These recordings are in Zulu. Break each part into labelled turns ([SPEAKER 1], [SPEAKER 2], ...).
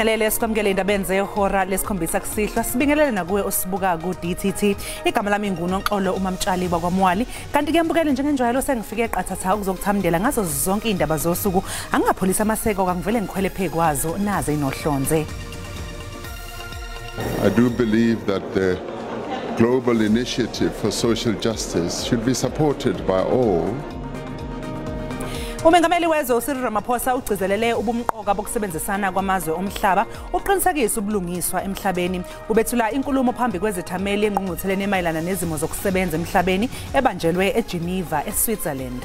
[SPEAKER 1] Sikubingelele sikwamukele indabeni zehora lesikhombisa kusihlwa, sibingelele nakuwe osibuka ku DTT. Igama lami nguNoxolo uMamtshali wakwaMwali, kanti kuyambukele njengenjwayelo sengifike qathatha ukuzokuthamndela ngazo zonke indaba zosuku. Angingapholisa amaseko kangivele ngikhwele phekwazo naze inohlonze.
[SPEAKER 2] I do believe that the global initiative for social justice should be supported by all.
[SPEAKER 1] Umengameli wezwe uCyril Ramaphosa ugcizelele ubumqoka bokusebenzisana kwamazwe omhlaba uqinisekisa ubulungiswa emhlabeni. Ubethula inkulumo phambi kwezethameli engqungqutheleni emayelana nezimo zokusebenza emhlabeni ebanjelwe eGeneva eSwitzerland.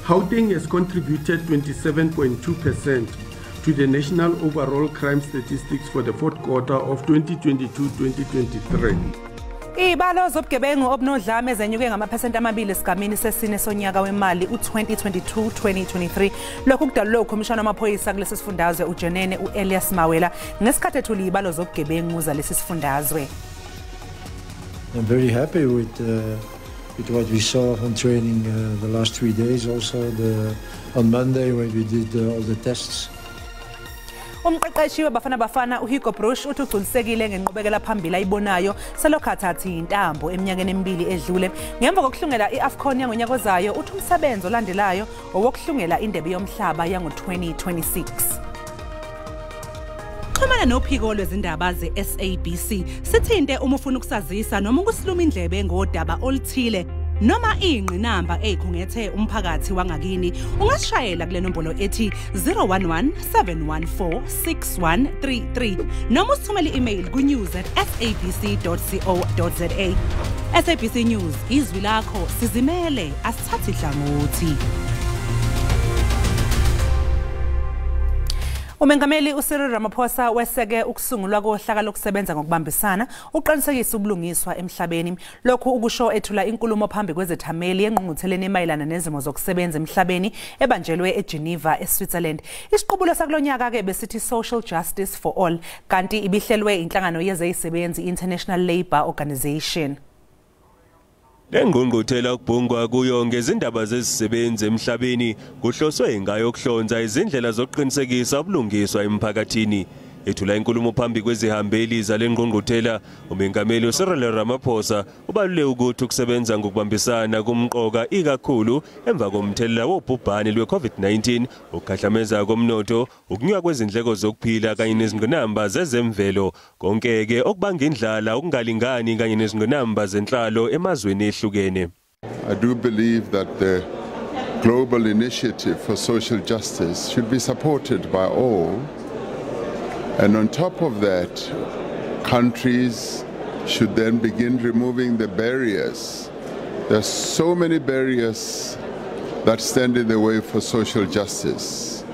[SPEAKER 3] Gauteng has contributed 27.2% to the national overall crime statistics for the fourth quarter of 2022-2023.
[SPEAKER 1] Ibalo zobugebengu obunodlame ezenyuke ngamaphesenti 2 esigamini sesine sonyaka wemali u2022-2023. Lokhu kudalulwe ukhomishana wamaphoyisa kulesi sifundazwe uJenene uElias Mawela ngesikhathi ethula ibalo zobugebengu zalesi sifundazwe.
[SPEAKER 4] I'm very happy with what we saw on training the last 3 days, also on Monday when we did all the tests.
[SPEAKER 1] Umqeqeshi weBafana Bafana uHugo Broos uthi ugculisekile ngenqubekela phambili ayibonayo selokhu athatha intambo eminyakeni emibili edlule. Ngemva kokuhlungela iAfcon yangonyaka ozayo, uthi umsebenzi olandelayo owokuhlungela indebe yomhlaba yango-2026. Xhumana nophiko lwezindaba ze-SABC, sithinte uma ufuna ukusazisa noma ukusiluma indlebe ngodaba oluthile noma ingqinamba eyikhungethe umphakathi wangakini. Ungasishayela kule nombolo ethi 011 714 6133 noma usithumele i-email ku-news@sabc.co.za. SABC News, izwi lakho, sizimele, asithathi hlangothi. Umengameli uCyril Ramaphosa weseke ukusungulwa kohlaka lokusebenza ngokubambisana uqinisekisa ubulungiswa emhlabeni. Lokhu ukusho ethula inkulumo phambi kwezethameli engqungqutheleni emayelana nezimo zokusebenza emhlabeni ebanjelwe eGeneva eSwitzerland. Isiqubulo sakulonyaka ke besithi Social Justice for All, kanti ibihlelwe inhlangano yezezisebenzi International Labour Organization.
[SPEAKER 5] Lengqungquthela kubhungwa kuyo ngezindaba zezisebenzi emhlabeni kuhloswe ngayo ukuhlonza izindlela zokuqinisekisa ubulungiswa emphakathini. Ethula inkulumo phambi kwezihambeli zalengqungquthela, umengameli uCyril Ramaphosa ubalule ukuthi ukusebenza ngokubambisana kumqoka ikakhulu emva komthelela wobhubhane lwe-COVID-19, ukukhahlameza komnotho, ukunyuka kwezindleko zokuphila kanye nezingqinamba zezemvelo, konke-ke okubanga indlala, ukungalingani kanye nezingqinamba zenhlalo emazweni ehlukene.
[SPEAKER 2] I do believe that the global initiative for social justice should be supported by all. And on top of that, countries should then begin removing the barriers. There are so many barriers that stand in the way for social justice.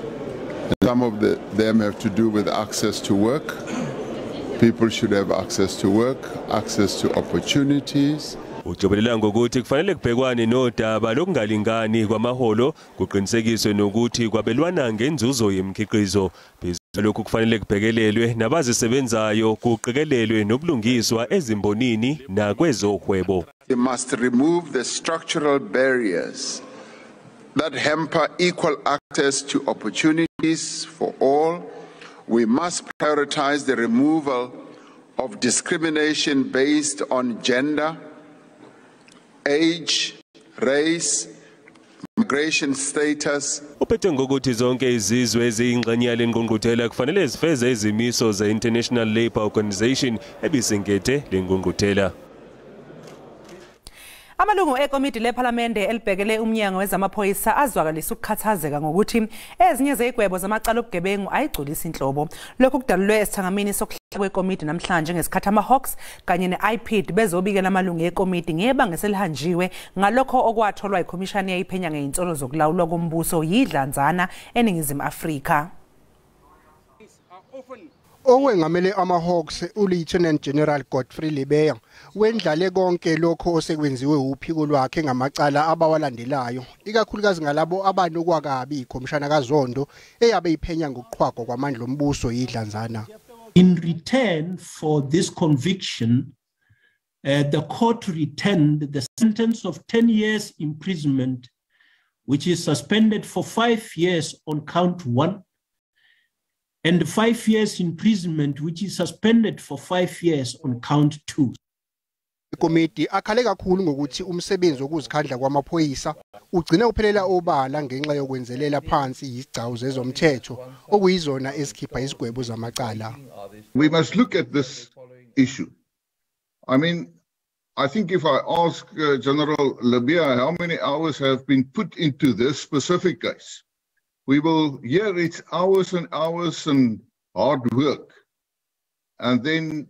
[SPEAKER 2] And some of them have to do with access to work. People should have access to work, access to opportunities.
[SPEAKER 5] Ujobelela ngokuthi kufanele kubhekwane nodaba lokungalingani kwamaholo, kuqinisekiswe nokuthi kwabelwana ngenzuzo yemikhiqizo. Lokhu kufanele kubhekelelwe nabazisebenzayo, kuqikelelwe nobulungiswa ezimbonini nakwezohwebo.
[SPEAKER 2] We must remove the structural barriers that hamper equal access to opportunities for all. We must prioritize the removal of discrimination based on gender, age, race, migration status.
[SPEAKER 5] Uphethe ngokuthi zonke izizwe eziyingxenye yale ngqungquthela kufanele zifeze izimiso ze-International Labour Organization ebisingethe le ngqungquthela.
[SPEAKER 1] Amalungu ekomiti lephalamende elibhekele umnyango wezamaphoyisa azwakalisa ukukhathazeka ngokuthi ezinye zezigwebo zamacala obugebengu ayigculisi inhlobo. Lokhu kudalulwe esithangamini sokuhlala kwekomiti namhlanje ngesikhathi ama-Hawks kanye ne-IPID bezobikela amalungu ekomiti ngebanga eselihanjiwe ngalokho okwatholwa ikhomishani eyayiphenya ngezinsolo zokulawulwa kombuso yidlanzana eNingizimu Afrika.
[SPEAKER 6] Owengamele ama-Hawks uLieutenant General Godfrey Lebeya wendlale konke lokho osekwenziwe uphiko lwakhe ngamacala abawalandelayo, ikakhulukazi ngalabo abanukwa kabi ikhomishana kaZondo eyabe iphenya ngokuqhwagwa kwamandla ombuso yidlanzana.
[SPEAKER 7] In return for this conviction, the court returned the sentence of 10 years imprisonment, which is suspended for 5 years on count 1, and 5 years imprisonment, which is suspended for 5 years on count 2.
[SPEAKER 6] Ikomiti akhale kakhulu ngokuthi umsebenzi wokuzikhandla kwamaphoyisa ugcina uphelela obala ngenxa yokwenzelela phansi izigcawu zezomthetho okuyizona ezikhipha izigwebo zamacala.
[SPEAKER 2] We must look at this issue. I mean, I think if I ask General Lebeya how many hours have been put into this specific case, we will hear it's hours and hours and hard work. And then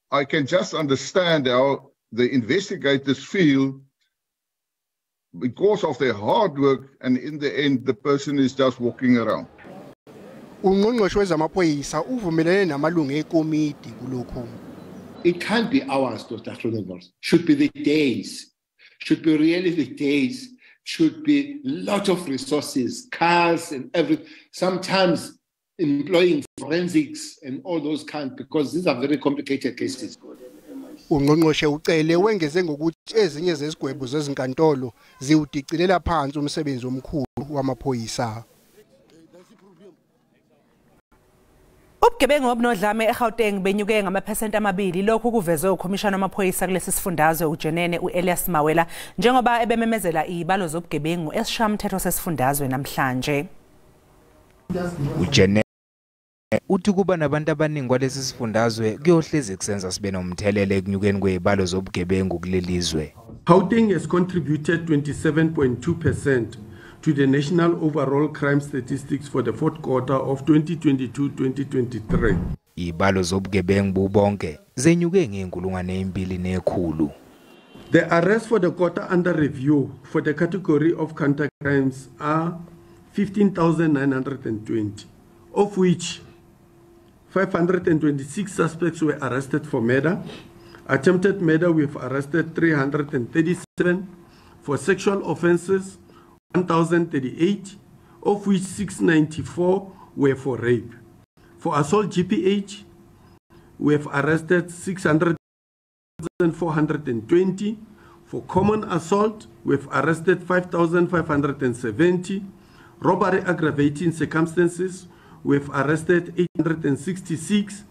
[SPEAKER 2] I can just understand how the investigators feel because of their hard work, and in the end, the person is just walking around.
[SPEAKER 6] Ungqongqoshe wezamaphoyisa uvumelene namalungu ekomiti kulokhu.
[SPEAKER 8] It can't be hours, Dr. Groenewald. Should be the days. Should be really the days. Should be lot of resources, cars and everything. Sometimes employing forensics and all those kind, because these are very complicated cases.
[SPEAKER 6] Ungqongqoshe ucele wengeze ngokuthi ezinye zezigwebo zezinkantolo ziwudicilela phansi umsebenzi omkhulu wamaphoyisa.
[SPEAKER 1] Ubugebengu obunodlame eGauteng benyuke ngama2%, lokhu kuvezwe ukhomishana wamaphoyisa kulesi sifundazwe uJenene uElias Mawela njengoba ebememezela izibalo zobugebengu esishamthetho sesifundazwe namhlanje.
[SPEAKER 9] uJenene uthi kuba nabantu abaningi kwalesi sifundazwe kuyohlezi kusenza sibe nomthelela ekunyukeni kwezibalo zobugebengu kuleli zwe.
[SPEAKER 3] Gauteng has contributed 27.2% to the national overall crime statistics for the fourth quarter of 2022-2023.
[SPEAKER 9] Izibalo zobugebengu bubonke zenyuke nge2,200.
[SPEAKER 3] The arrests for the quarter under review for the category of counter crimes are 15,920, of which 526 suspects were arrested for murder. Attempted murder, we have arrested 337. For sexual offenses, 1,038, of which 694 were for rape. For assault GPH, we have arrested 6,420. For common assault, we have arrested 5,570. Robbery aggravating circumstances, we have arrested 866.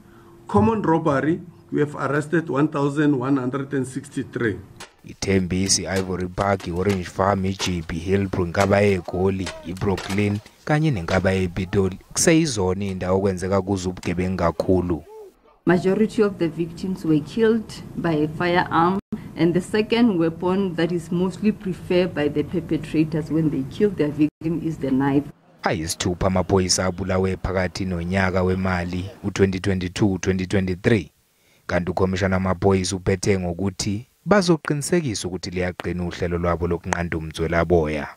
[SPEAKER 3] Common robbery, we have arrested 1,163.
[SPEAKER 9] iThembisa, Ivory Park, Orange Farm, iJP, Hillbrow, inkaba yeGoli, iBrooklyn kanye nenkaba yePitoli kuseyizona indawo okwenzeka kuzo ubugebengu kakhulu.
[SPEAKER 10] Majority of the victims were killed by a firearm, and the second weapon that is mostly preferred by the perpetrators when they kill their victim is the knife.
[SPEAKER 9] Ayisithupha amaphoyisa abulawe phakathi nonyaka wemali u2022-2023, kanti ukhomishana wamaphoyisa uphethe ngokuthi bazoqinisekisa ukuthi liyaqina uhlelo lwabo lokunqanda umzwelaboya.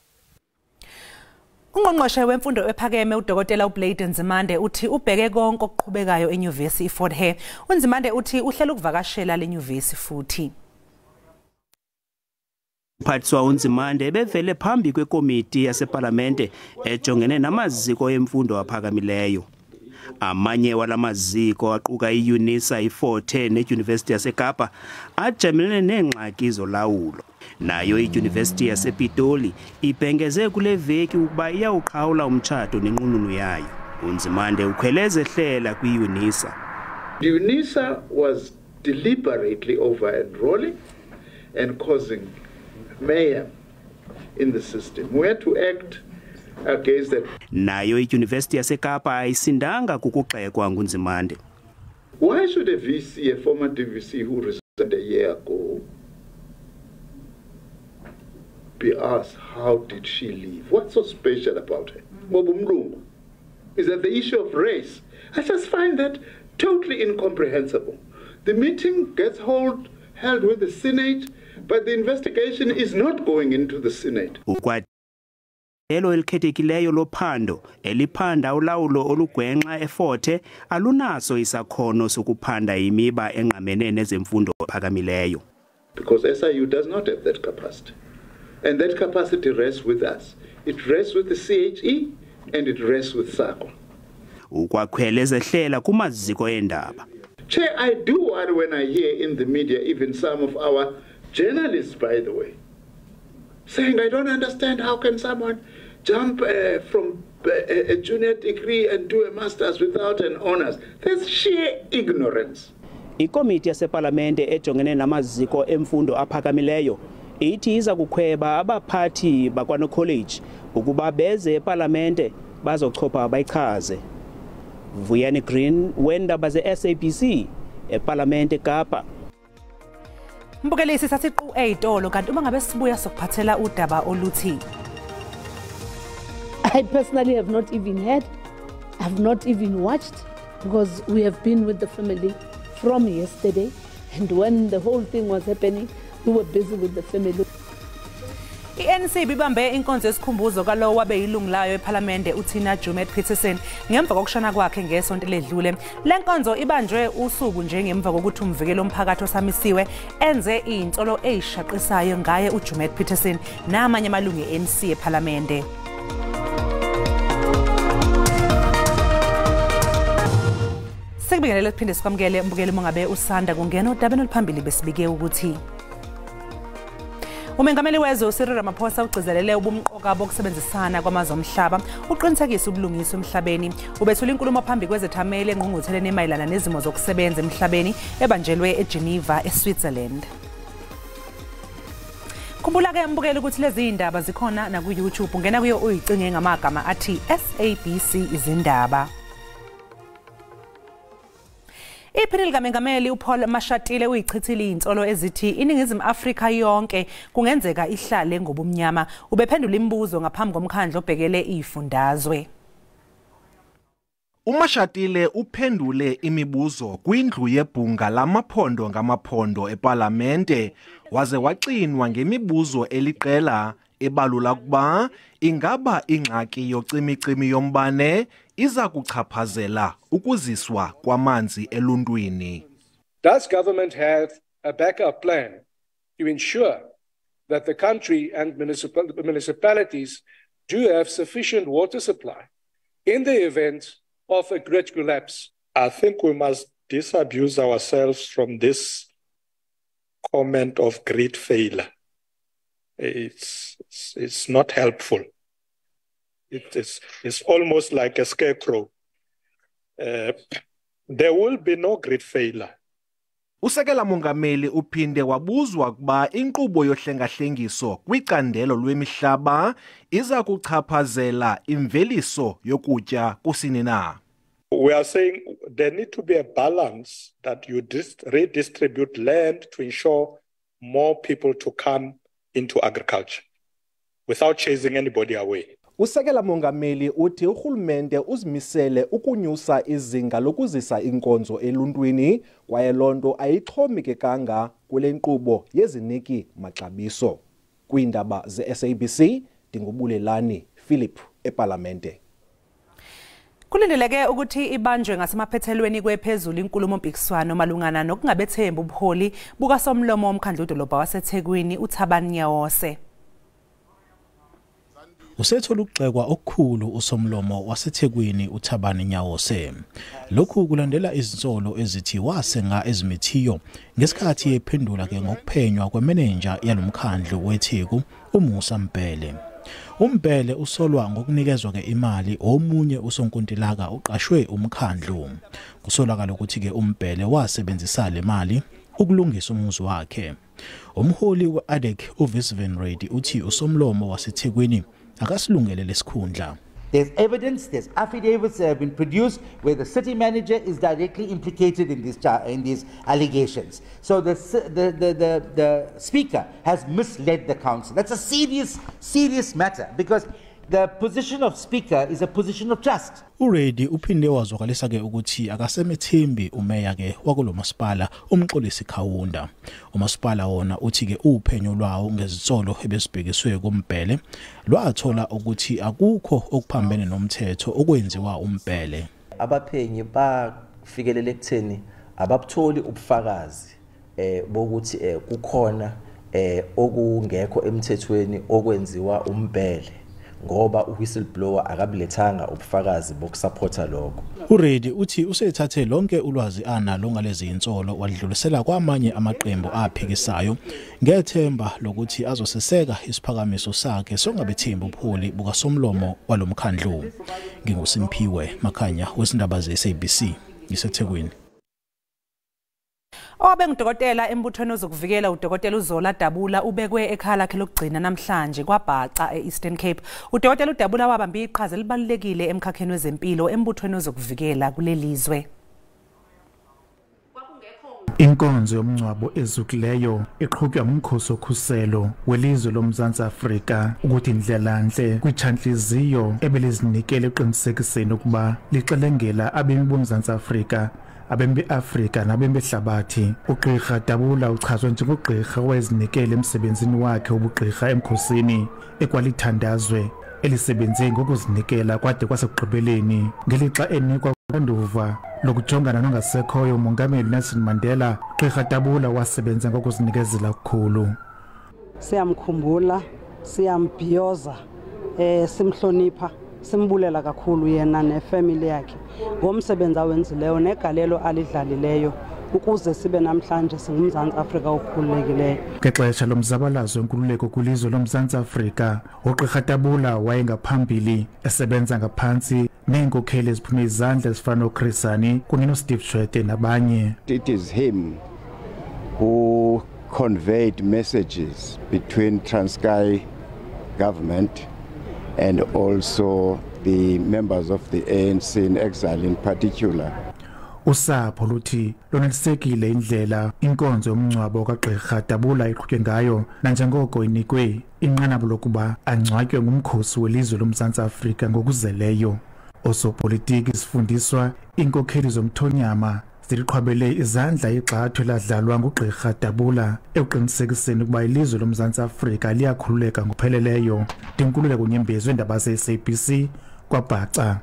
[SPEAKER 1] Ungqongqoshe wemfundo ephakeme uDokotela uBlade Nzimande uthi ubheke konke okuqhubekayo enyuvesi iFort Hare. uNzimande uthi uhlela ukuvakashela lenyuvesi futhi.
[SPEAKER 11] Mphathiswa uNzimande ebevele phambi kwekomiti yasePalamente ejongene namaziko emfundo aphakamileyo. Amanye walamaziko aquka iUnisa, iFort Hare neDyunivesithi yaseKapa ajamelene neengxaki zolawulo. Nayo iDyunivesithi yasePitoli ibhengeze kule veki ukuba iyawuqhawula umtshato nenqununu yayo. uNzimande ukhweleze hlela kwiUnisa.
[SPEAKER 12] UNISA was deliberately over-enrolling and causing mayhem in the system. We had to act against that.
[SPEAKER 11] Nayo iDyunivesithi yaseKapa ayisindanga kukugxekwa nguNzimande.
[SPEAKER 12] Why should a VC, a former DVC who resigned a year ago, be asked how did she leave? What's so special about her? Is that the issue of race? I just find that totally incomprehensible. The meeting gets held with the Senate, but the investigation is not going into the Senate.
[SPEAKER 11] Elo elikhethekileyo lophando eliphanda ulawulo olugwenxa eFort Hare alunaso isakhono sokuphanda imiba engqamene nezemfundo ephakamileyo.
[SPEAKER 12] Because SIU does not have that capacity. And that capacity rests with us. It rests with the CHE and it rests with SAQA.
[SPEAKER 11] Ukwakhwele zehlela kumaziko endaba.
[SPEAKER 12] Chair, I do worry when I hear in the media, even some of our journalists, by the way, saying, I don't understand how can someone jump from a junior degree and do a master's without an honors. That's sheer ignorance.
[SPEAKER 11] Ikomiti yasePalamente ejongene namaziko emfundo aphakamileyo ithi iza kukhweba abaphathi bakwanokholeji ukuba beze ePalamente bazochopha bayichaze. Vuyani Green wendaba ze-SABC ePalamente Kapa.
[SPEAKER 1] Mbukelisi sasiqu eyitolo kanti uma ngabe sibuya sokuphathela udaba oluthi
[SPEAKER 13] I personally have not even heard, I've not even watched, because we have been with the family from yesterday, and when the whole thing was happening, we were busy with the family.
[SPEAKER 1] I-ANC ibambe inkonzo yesikhumbuzo kalowo wabe yilungu layo ePhalamende uTina Joemat-Pettersson ngemva kokushona kwakhe ngesonto ledlule. Le nkonzo ibanjwe usuku nje ngemva kokuthi umvikeli womphakathi osamisiwe enze izinsolo ezishaqisayo ngaye uJoemat-Pettersson namanye amalungu e-ANC ePhalamende. Sikubingelele siphinde sikwamukele mbukeli mongabe usanda kungena odabeni oluphambili besibike ukuthi Umengameli wezwe Cyril Ramaphosa ugcizelele ubumqoka bokusebenzisana kwamazwe omhlaba uqinisekisa ubulungiswa emhlabeni. Ubethula inkulumo phambi kwezethameli engqungqutheleni emayelana nezimo zokusebenza emhlabeni ebanjelwe eGeneva eSwitzerland. Khumbula-ke mbukeli ukuthi lezi indaba zikhona naku-YouTube, ungena kuyo uyicinge ngamagama athi SABC izindaba. Iphini likamengameli uPaul Mashatile uyichithile izinsolo ezithi iNingizimu Afrika yonke kungenzeka ihlale ngobumnyama. Ubephendula imibuzo ngaphambi komkhandlu obhekele izifundazwe.
[SPEAKER 14] UMashatile uphendule imibuzo kwindlu yebhunga lamaphondo ngamaphondo ePalamente waze waxinwa ngemibuzo eliqela ebalula ukuba ingaba ingxaki yocimicimi yombane iza kuchaphazela ukuziswa kwamanzi eluntwini.
[SPEAKER 15] Does government have a backup plan to ensure that the country and municipalities do have sufficient water supply in the event of a grid collapse?
[SPEAKER 16] I think we must disabuse ourselves from this comment of grid failure. It's not helpful. It's almost like a scarecrow. There will be no grid failure.
[SPEAKER 14] Usekela mongameli uphinde wabuzwa kuba inkqubo yohlengahlengiso kwicandelo lwemihlaba iza kuchaphazela imveliso yokutya kusini na.
[SPEAKER 16] We are saying there need to be a balance that you redistribute land to ensure more people to come into agriculture without chasing anybody away.
[SPEAKER 14] Usekela mongameli uthi urhulumente uzimisele ukunyusa izinga lokuzisa inkonzo eluntwini kwaye lonto ayixhomekekanga kule nkqubo yeziniki maxabiso. Kwiindaba ze-SABC ndingubulelani Philip ePalamente.
[SPEAKER 1] Kulindeleke ukuthi ibanjwe ngasemaphethelweni kwephezulu inkulumo mpikiswano malungana nokungabethembi ubuholi bukasomlomo womkhandlu wedolobha waseThekwini uThabani Nyawose.
[SPEAKER 17] Usethola ukugxekwa okukhulu usomlomo waseThekwini uThabani Nyawose. Lokhu kulandela izinsolo ezithi wasenga ezimithiyo ngesikhathi ephendula ke ngokuphenywa kwemenenja yalomkhandlu weTheku uMusa Mbhele. UMbhele usolwa ngokunikezwa ke imali omunye usonkontilaka uqashwe umkhandlu. Kusolakala ukuthi ke uMbhele wasebenzisa le mali ukulungisa umuzi wakhe. Umholi we-ADEC uVisven Reddy uthi usomlomo waseThekwini akasilungele lesikhundla.
[SPEAKER 18] There's evidence, there's affidavits that have been produced where the city manager is directly implicated in these allegations. So the speaker has misled the council. That's a serious, serious matter because the position of speaker is a position of trust.
[SPEAKER 17] uReddy uphinde wazwakalisa ke ukuthi akasemethembi umeya ke wakulomasipala uMxolisi Khawunda. Umasipala wona uthi ke uphenyo lwawo ngezinsolo ebesibhekiswe kuMbhele lwathola ukuthi akukho okuphambene nomthetho okwenziwa uMbhele.
[SPEAKER 19] Abaphenyi bafikelele ekutheni ababutholi ubufakazi bokuthi kukhona okungekho emthethweni okwenziwa uMbhele. ngoba uwhistleblower akabulethanga ubufakazi bokusupporta lokho.
[SPEAKER 17] uReddy uthi usethathe lonke ulwazi analo ngalezi insolo wadlulisela kwamanye amaqembu aphikisayo ngethemba lokuthi azoseseka isiphakamiso sakhe songabethembi ubuholi bukaSomlomo walomkhandlu. NginguSimphiwe Makhanya wesindaba ze-SABC ngiseThekwini.
[SPEAKER 1] Obe ngudokotela embuthweni ozokuvikela uDokotela uZola Dabula ubekwe ekhaya lakhe lokugcina namhlanje kwaBhaca e-Eastern Cape. UDokotela uDabula wabamba iqhaza elibalulekile emkhakheni wezempilo embuthweni ozokuvikela kulelizwe.
[SPEAKER 20] Inkonzo yomngcwabo ezukileyo iqhutywa ngumkhosi wokhuselo welizwe loMzantsi Afrika ukuthi indlelantle kwitshanhliziyo ebelizinikele eqinisekiseni ukuba lixelengela abemi boMzantsi Afrika, abemi be-Afrika nabemi behlabathi. Ugqirha Dabula uchazwe njengogqirha owayezinikele emsebenzini wakhe wobugqirha emkhosini, ekwalithandazwe elisebenze ngokuzinikela kwade kwasekugqibeleni. Ngelixa enikwa uxanduva lokujongana nongasekhoyo uMongameli Nelson Mandela, Gqirha Dabula wasebenza ngokuzinikezela okukhulu.
[SPEAKER 21] Siyamkhumbula, siyambhiyoza, simhlonipha, simbulela kakhulu yena nefamily yakhe ngomsebenzi awenzileyo negalelo alidlalileyo ukuze sibe namhlanje singuMzantsi Afrika okhululekileyo.
[SPEAKER 20] Ngexesha lomzabalazo wenkululeko kwilizwe loMzantsi Afrika, uGqirha Dabula wayengaphambili esebenza ngaphantsi neenkokheli eziphume izandla ezifana noChris Hani kunye noSteve Tshwete nabanye.
[SPEAKER 22] It is him who conveyed messages between Transkei government and also the members of the ANC in exile in particular.
[SPEAKER 20] Usapho luthi lonelisekile indlela inkonzo yomngcwabo kaGqirha Dabula iqhutywe ngayo nanjengoko inikwe inqanaba lokuba angcwatywe ngumkhosi welizwe loMzantsi Afrika ngokuzeleyo. Osopolitiki, sifundiswa, iinkokheli zomthonyama ziliqhwabele izandla igxathu eladlalwa nguGqirha Dabula ekuqinisekiseni ukuba ilizwe loMzantsi Afrika liyakhululeka ngokupheleleyo. Ndinkululeko Nyembezi weendaba ze-SABC kwaBhaca.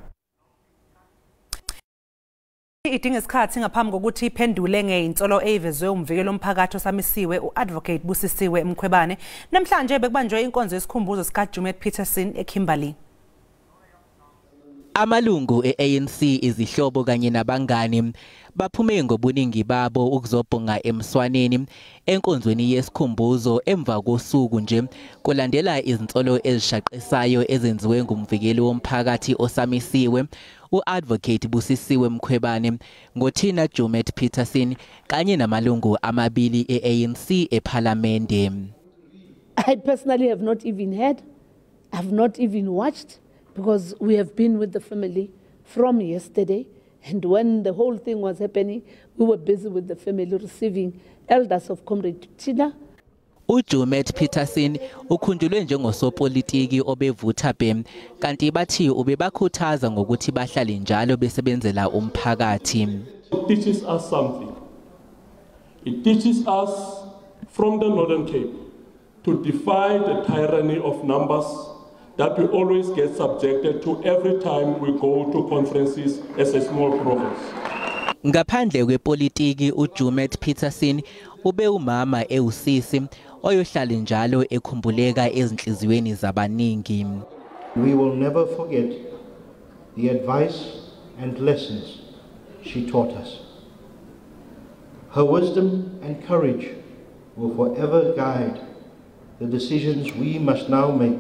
[SPEAKER 1] Idinga isikhathi ngaphambi kokuthi iphendule ngeinsolo eyivezwe umvikeli womphakathi osamisiwe uAdvocate Busisiwe Mkhwebane. Namhlanje bekubanjwe inkonzo yesikhumbuzo sikaJumet Peterson eKimberley.
[SPEAKER 23] Amalungu e-ANC, izihlobo kanye nabangani baphume ngobuningi babo ukuzobhonga emswaneni enkonzweni yesikhumbuzo emva kosuku nje kulandela izinsolo ezishaqisayo ezenziwe ngumvikeli womphakathi osamisiwe u-Advocate Busisiwe Mkhwebane ngoTina Jumet Peterson kanye namalungu amabili e-ANC ePhalamende.
[SPEAKER 13] I personally have not even heard, I've not even watched, because we have been with the family from yesterday. And when the whole thing was happening, we were busy with the family receiving elders of Comrade Tina.
[SPEAKER 23] uJumet Peterson ukhunjulwe njengosopolitiki obevutha bhem, kanti bathi ubebakhuthaza ngokuthi bahlale njalo besebenzela umphakathi.
[SPEAKER 24] It teaches us something. It teaches us from the Northern Cape to defy the tyranny of numbers that we always get subjected to every time we go to conferences as a small province.
[SPEAKER 23] Ngaphandle kwepolitiki, uJumet Peterson ube umama ewusisi oyohlala njalo ekhumbuleka ezinhliziyweni zabaningi.
[SPEAKER 25] We will never forget the advice and lessons she taught us. Her wisdom and courage will forever guide the decisions we must now make.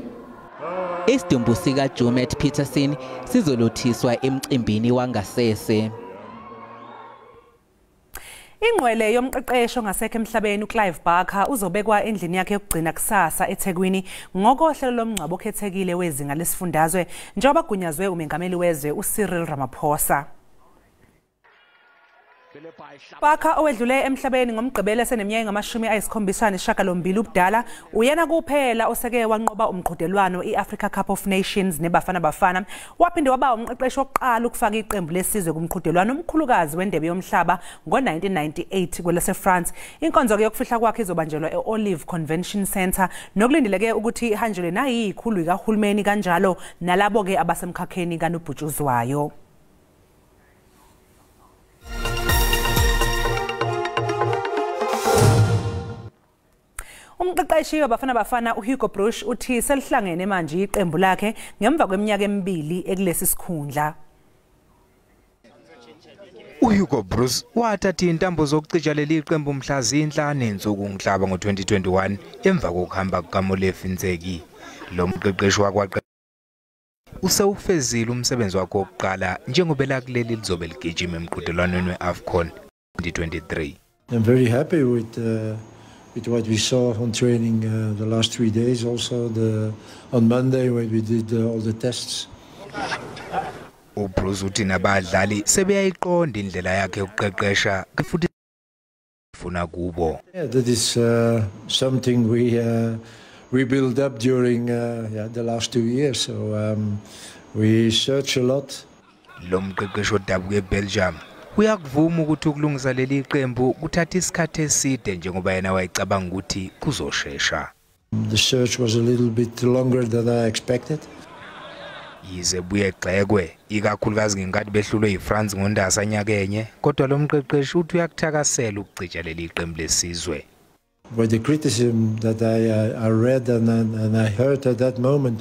[SPEAKER 23] Isidumbu sikaJumet Peterson sizolothiswa emcimbini wangasese.
[SPEAKER 1] Ingqwele yomqeqesho ngasekho emhlabeni uClive Barker uzobekwa endlini yakhe yokugcina kusasa eThekwini ngokohlelo lomngcwabo okhethekile wezinga lesifundazwe njengoba gunyazwe umengameli wezwe uCyril Ramaphosa. Barker owedlule emhlabeni ngoMgqibelo eseneminyaka engama-78 ubudala uyena kuphela oseke wanqoba umqhudelwano i-Africa Cup of Nations neBafana Bafana, waphinde waba umqeqeshi wokuqala ukufaka iqembu lesizwe kumqhudelwano omkhulukazi wendebe yomhlaba ngo-1998 kwelase-France. Inkonzo-ke yokufihla kwakhe izobanjelwa e-Olive Convention Centre nokulindeleke ukuthi ihanjelwe nayiyikhulu ikahulumeni kanjalo nalabo-ke abasemkhakheni kanobhutshuzwayo. Umqeqeshi Umqeqeshi waBafana Bafana uHugo Broos uthi selihlangene manje iqembu lakhe ngemva kweminyaka emibili ekulesi sikhundla.
[SPEAKER 9] uHugo Broos wathatha intambo zokucija leli qembu mhla zinhlanu insuku ngihlaba ngo-2021 emva kokuhamba kukaMolefi Ntseki. Lo mqeqeshi wakwaqa usewufezile umsebenzi wakhe wokuqala njengoba lakuleli lizobe ligijima emqhudelwaneni we-AFCON 2023.
[SPEAKER 2] I'm very happy with what we saw on training the last 3 days, also on Monday when we did all the tests.
[SPEAKER 9] uBroos uthi nabadlali sebeyayiqonda indlela yakhe yokuqeqesha futhi funa kubo.
[SPEAKER 2] Yeah, that is something we built up during the last 2 years. So we search a lot.
[SPEAKER 9] Lo mqeqeshi odabuka eBelgium uyakuvuma ukuthi ukulungisa leli qembu kuthatha isikhathi eside njengoba yena wayecabanga ukuthi kuzoshesha.
[SPEAKER 2] The search was a little bit longer than I expected.
[SPEAKER 9] Yize buye gxekwe ikakhulukazi ngenkathi behlulwe yiFrance ngoNdasa nyakenye, kodwa lo mqeqeshi uthi uyakuthakasela ukucija leli qembu lesizwe.
[SPEAKER 2] But the criticism that I read and I heard at that moment,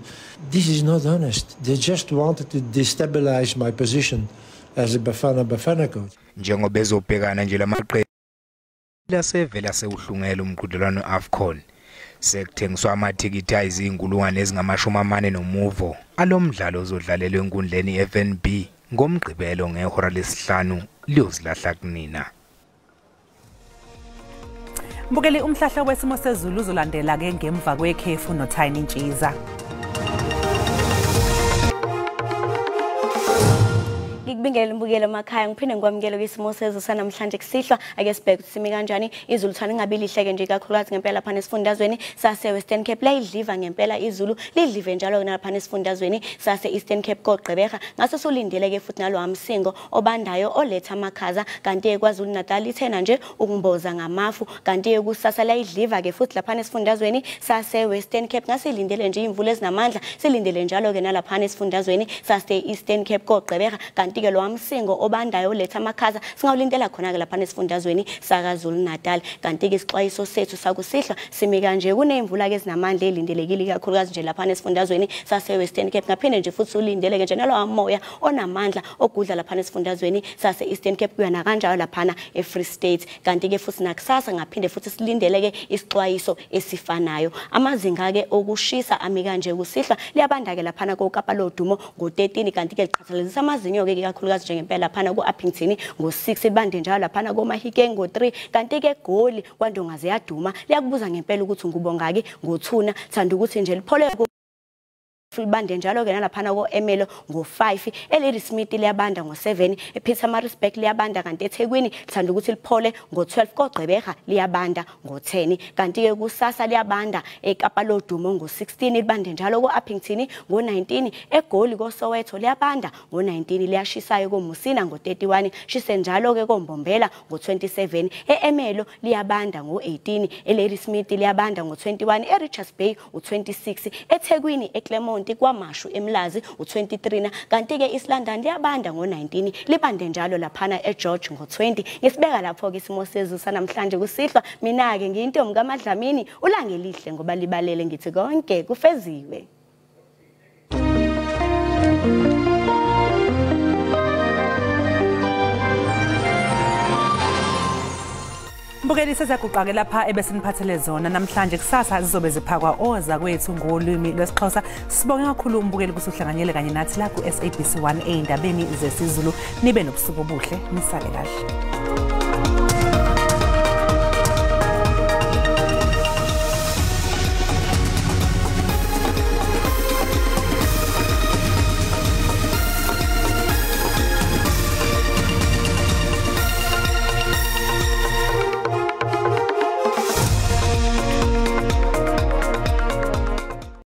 [SPEAKER 2] this is not honest. They just wanted to destabilize my position as a Bafana Bafana coach.
[SPEAKER 9] Njengoba ezobhekana nje lamaqembu lasevela sewuhlungela umqhudelwano AFCON. Sekuthengiswa amathikithi ayizinkulungwane ezingama-40 nomuvo alomdlalo ozodlalelwa enkundleni FNB ngomgqibelo ngehora lesihlanu liyozilahla kunina.
[SPEAKER 1] Mbukeli, umhlahla wesimo sezulu uzolandela ke ngemva kwekhefu noThayini Ntshiza.
[SPEAKER 4] Ngikubingelele mbukelo emakhaya, ngiphinde ngikwamukele kwisimo sezulu sanamhlanje kusihlwa. Ake sibheke ukuthi simi kanjani izulu. Thana ingabi lihle ke nje kakhulukazi ngempela lapha esifundazweni sase Western Cape, layidliva ngempela izulu, lidlive njalo nalapha esifundazweni sase Eastern Cape koGqeberha. Ngaso solindele ke futhi nalo amsingo obandayo oletha amakhaza, kanti eKwaZulu Natal ithena nje ukumboza ngamafu, kanti kusasa layidliva ke futhi lapha esifundazweni sase Western Cape. Ngasilindele nje imvula ezinamandla, silindele njalo ke nalapha esifundazweni sase Eastern Cape koGqeberha, kanti ke lo amsingo obandayo oletha amakhaza singawulindela khona ke lapha esifundazweni sakaZulu Natal. Kanti ke isixwayiso sethu sakusihlwa simi kanje, kunemvula ke ezinamandla elindelekile kakhulukazi nje lapha esifundazweni sase Western Cape. Ngaphinde nje futhi ulindeleke nje nalo amoya onamandla ogudla lapha esifundazweni sase Eastern Cape kuya nakanjalo lapha eFree State. Kanti ke futhi nakusasa ngaphinde futhi silindeleke isixwayiso esifanayo. Amazinga ke okushisa ami kanje kusihlwa, liyabanda ke lapha koKapa lodumo ngo-13, kanti ke liqhathalezisa amazinyo ke kakhulukazi njengempela laphana ku-Upington ngo-6, libande njalo laphana koMahikeng ngo-3, kanti ke eGoli kwaNdonga ziyaduma, liyakubuza ngempela ukuthi ngubongaki ngo-2, thanda ukuthi nje liphole libande njalo ke nalaphana ko-Emelo ngo-5, eLadysmith liyabanda ngo-7, ePietermaritzburg liyabanda, kanti eThekwini lithanda ukuthi liphole ngo-12, koGqeberha liyabanda ngo-10, kanti ke kusasa liyabanda eKapa lodumo ngo-16, libande njalo ko-Upington ngo-19, eGoli koSoweto liyabanda ngo-19, liyashisayo koMusina ngo-31, shise njalo ke koMbombela ngo-27, e-Emelo liyabanda ngo-18, eLadysmith liyabanda ngo-21, eRichards Bay u-26, eThekwini eClermont kwaMashu eMlazi u23, kanti ke East London liyabanda ngo19, libande njalo laphana eGeorge ngo20. Ngisibeka lapho ke isimo sezulu sanamhlanje kusihlwa. Mina ke ngiyintombi kaMadlamini, ulange lihle ngoba libalele, ngithi konke kufeziwe.
[SPEAKER 1] Mbukeli, sezaguqake lapha ebesiniphathele zona namhlanje. Kusasa zizobe ziphakwa oza kwethu ngolwimi lwesiXhosa. Sibonge kakhulu umbukeli ukuthi uhlanganyele kanye nathi la ku SABC 1 ey'ndabeni zesiZulu. Nibe nobusuku obuhle, nisale kahle.